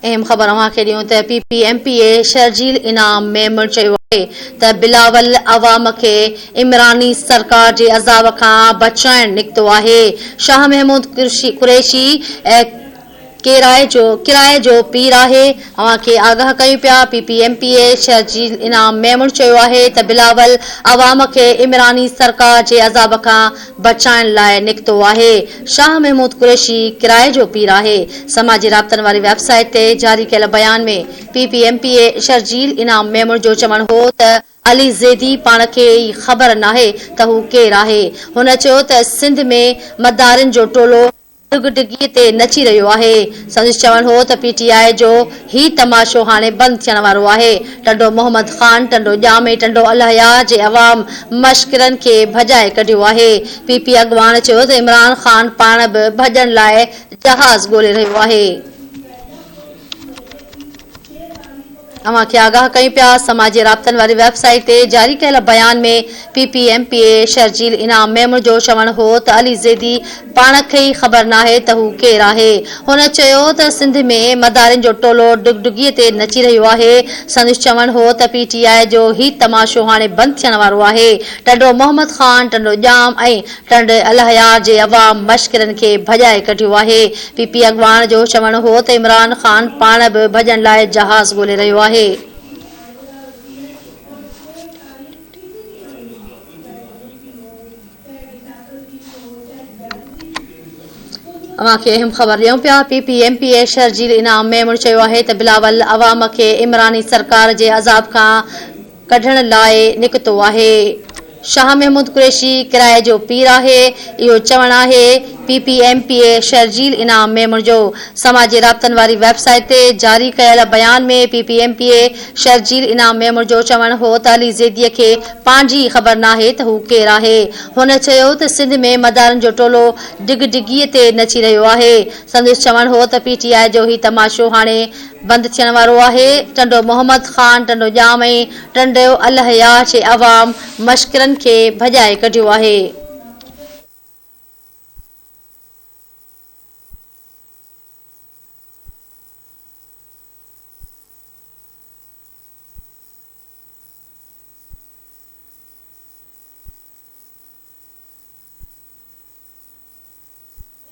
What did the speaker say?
اهم خبر اوهان کي ڏيون ته P P M P A Sharjeel Inam Memon چيو آهي ته بلاول عوام کي عمراني سرڪار جي عذاب کان بچائڻ نڪتو آهي، شاهه محمود قريشي ڪرائي جو ڪرائي جو پير آهي، اوهان کي آگاهه ڪيون پيا، P P M P A Sharjeel Inam Memon چيو آهي ته بلاول عوام کي عمراني سرڪار جي عذاب کان بچائڻ لاء نڪتو آهي، شاهه محمود قريشي ڪرائي جو پير آهي، سماجي رابطن واري ويب سائيٽ تي جاري ڪيل بيان ۾ P P M P A Sharjeel Inam Memon جو چوڻ هو ته علي زيدي پاڻ کي ئي خبر ناهي ته هو ڪير آهي، هن چيو ته سنڌ ۾ مدارين جو ٽولو ڊگ ڊگي تي نچي رهيو آهي. سندس چوڻ هو ته پي ٽي آء جو هي تماشو هاڻي بند ٿيڻ وارو آهي. ٽنڊو محمد خان، ٽنڊو ڄام ۽ ٽنڊو الهيار جي عوام مشڪرن کي ڀڄائي ڪڍيو آهي. پي پي اڳواڻ چيو ته عمران خان پاڻ به ڀڄڻ لاء جهاز ڳولي رهيو آهي. اوهان کي آگاهه ڪيون پيا، سماجي رابطن واري ويب سائيٽ تي جاري ڪيل بيان ۾ P P M P A Sharjeel Inam Memon جو چوڻ هو ته علي زيدي پاڻ کي ئي خبر ناهي ته هو ڪير آهي. هن چيو ته سنڌ ۾ مدارين جو ٽولو ڊگڊگي تي نچي رهيو آهي. سندس چوڻ هو ته پي ٽي آء جو هي تماشو هاڻي بند ٿيڻ وارو آهي. ٽنڊو محمد خان، ٽنڊو ڄام ۽ ٽنڊ الهيار جي عوام مشڪرن کي ڀڄائي ڪڍيو آهي. پي پي اڳواڻ جو چوڻ هو ته عمران خان پاڻ به ڀڄڻ لاء جهاز ڳولي رهيو آهي. اوهان کي اهم خبر ڏيون پيا، P P M P A Sharjeel Inam Memon چيو آهي ته بلاول عوام کي عمراني سرڪار جي عذاب کان ڪڍڻ لاء نڪتو آهي. شاهه محمود قريشي ڪرائي جو پير آهي، اهو چوڻ آهي P P M P A Sharjeel Inam Memon جو. سماجي رابطن واري ويب سائيٽ تي جاري ڪيل بيان ۾ P P M P A Sharjeel Inam Memon جو چوڻ هو ته علي زيدي کي پنهنجي ئي خبر ناهي ته هو ڪير آهي. هن چيو ته سنڌ ۾ مدارن جو ٽولو ڊگ ڊگي تي نچي رهيو آهي. سندس چوڻ هو ته پي ٽي آء جو هي تماشو هاڻي بند ٿيڻ وارو آهي، ٽنڊو محمد خان، ٽنڊو ڄام ۽ ٽنڊو الهيار جي عوام مشڪرن کي ڀڄائي ڪڍيو آهي.